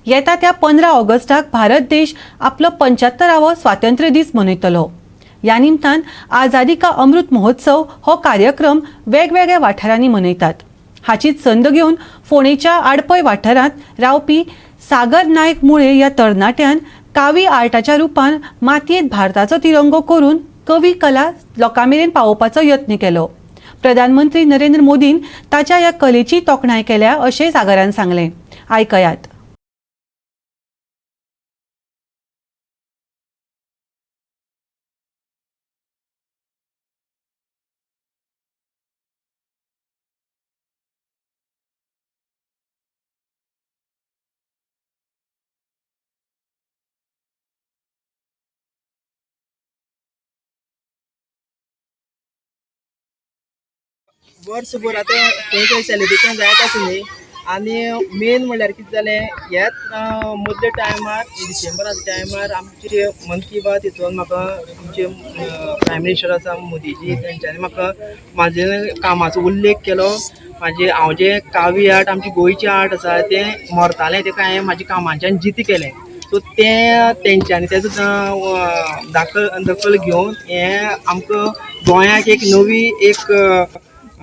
येता त्या 15 ऑगस्टाक भारत देश आपलो 75वो स्वातंत्र्य दीस मनयतलो. ह्या निमतान आझादी का अमृत महोत्सव हो कार्यक्रम वेगवेगळ्या वाठारांनी मनयतात. हाचीच संद घेवन फोंडेच्या आडपय वाठारांत रावपी सागर नायक मुळे ह्या तरणाट्यान कावी आर्टाच्या रुपान मातयेंत भारताचो तिरंगो करून कवी कला लोकां मेरेन पावोवपाचो यत्न केलो. प्रधानमंत्री नरेंद्र मोदीन ताच्या ह्या कलेची तोखणाय केल्या अशें सागरान सांगलें. आयकयात. वर्सभर आतां खंय खंय सेलिब्रेशन जायत आसा न्ही. आनी मेन म्हणल्यार कितें जालें, ह्याच मदल्या टायमार, डिसेंबराच्या टायमार आमचे मन की बात हितून म्हाका आमचे प्रायम मिनिस्टर आसा मोदीजी, तेंच्यांनी म्हाका म्हाजे कामाचो उल्लेख केलो. म्हाजे हांव जें कावी आर्ट, आमची गोंयची आर्ट आसा तें मरतालें, तेका हांवें म्हाज्या कामाच्यान जितें केलें. सो तें तेंच्यांनी तेजो दाखल दखल घेवन हें आमकां गोंयाक एक नवी एक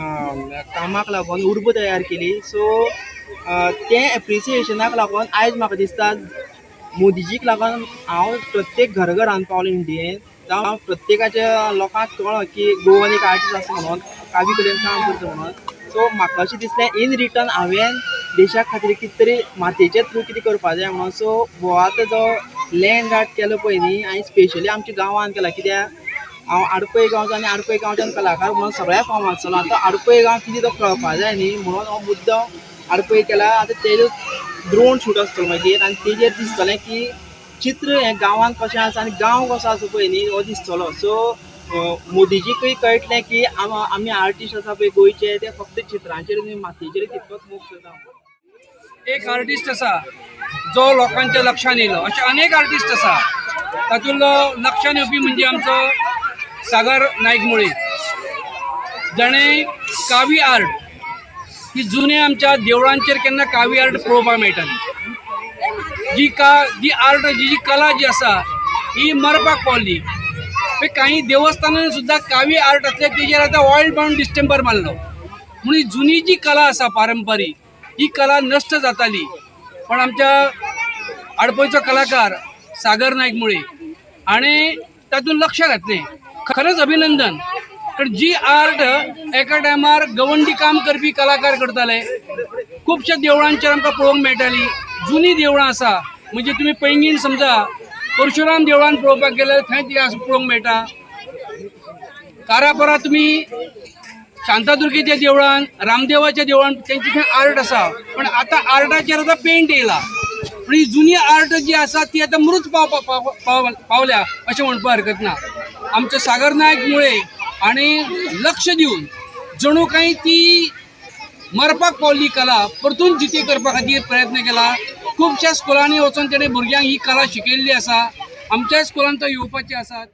कामाक लागून उर्बा तयार केली. सो तें एप्रिसिएशनाक लागून आयज म्हाका दिसता मोदीजीक लागून हांव प्रत्येक घर घरान पावलो इंडियेन. जावं हांव प्रत्येकाच्या लोकांक कळ्ळो की गोवन एक आर्टिस्ट आसा म्हणून, कावी कडेन काम करता म्हणून. सो म्हाका अशें दिसलें इन रिटर्न हांवें देशा खातीर कितें तरी मातयेच्या थ्रू कितें करपा जाय म्हणून. सो हो आतां जो लँड आर्ट केलो पळय न्ही, हांवें स्पेशली आमच्या गांवांत केला, कित्याक हांव आडपय गांवचो आनी आडपय गांवच्यान कलाकार म्हणून सगळ्या फामाद जालो. आतां आडपय गांव कितें तो कळपा जाय न्ही म्हणून हो मुद्दम आडपय केला. आतां तेजो ड्रोन शूट आसतलो मागीर आनी तेजेर दिसतलें की चित्र हें गांवांत कशें आसा आनी गांव कसो आसा पळय न्ही हो दिसतलो. सो मोदीजीकूय कळटलें की आमी आर्टिस्ट आसा पळय गोंयचे, ते फक्त चित्रांचेर न्ही मातयेचेर तितलोच मोग करता. एक आर्टिस्ट आसा जो लोकांच्या लक्षान येयलो, अशे अनेक आर्टिस्ट आसा. तातूंतलो लक्षान येवपी म्हणजे आमचो सागर नायक मुळे, जाणें कावी आर्ट ही जुन्या आमच्या देवळांचेर केन्ना कावी आर्ट पळोवपाक मेळटाली, जी आर्ट जी कला जी आसा ही मरपाक पावली. काही देवस्थानांनी सुद्दां कावी आर्ट आसले तेजेर आतां ऑयल बाउंड डिस्टेंपर मारलो. म्हणून ही जुनी जी कला आसा पारंपारीक ही कला नश्ट जाताली, पण आमच्या आडपयचो कलाकार सागर नायक मुळे हाणें तातूंत लक्ष घातलें. खरेंच अभिनंदन, कारण जी आर्ट एका टायमार गवंडी काम करपी कलाकार करताले, खुबश्या देवळांचेर आमकां पळोवंक मेळटाली. जुनी देवळां आसा म्हणजे तुमी पैंगीण समजा परशुराम देवळान पळोवपाक गेल्यार थंय ती पळोवंक मेळटा. कारापोरा तुमी शांतादुर्गेच्या देवळान, रामदेवाच्या देवळान तेंची थंय आर्ट आसा, पण आतां आर्टाचेर आतां पेंट येयला. पण ही जुनी आर्ट जी आसा ती आतां मृत पावल्या अशें म्हणपाक हरकत ना. आमचो सागर नायक मुळे आनी लक्ष दिवन जणू काही ती मरपाक पावल्ली कला परतून जिती करपा खातीर प्रयत्न केला. खुबश्या स्कुलांनी वचून तेणें भुरग्यांक ही कला शिकयल्ली आसा. आमच्याय स्कुलान तो येवपाचे आसात.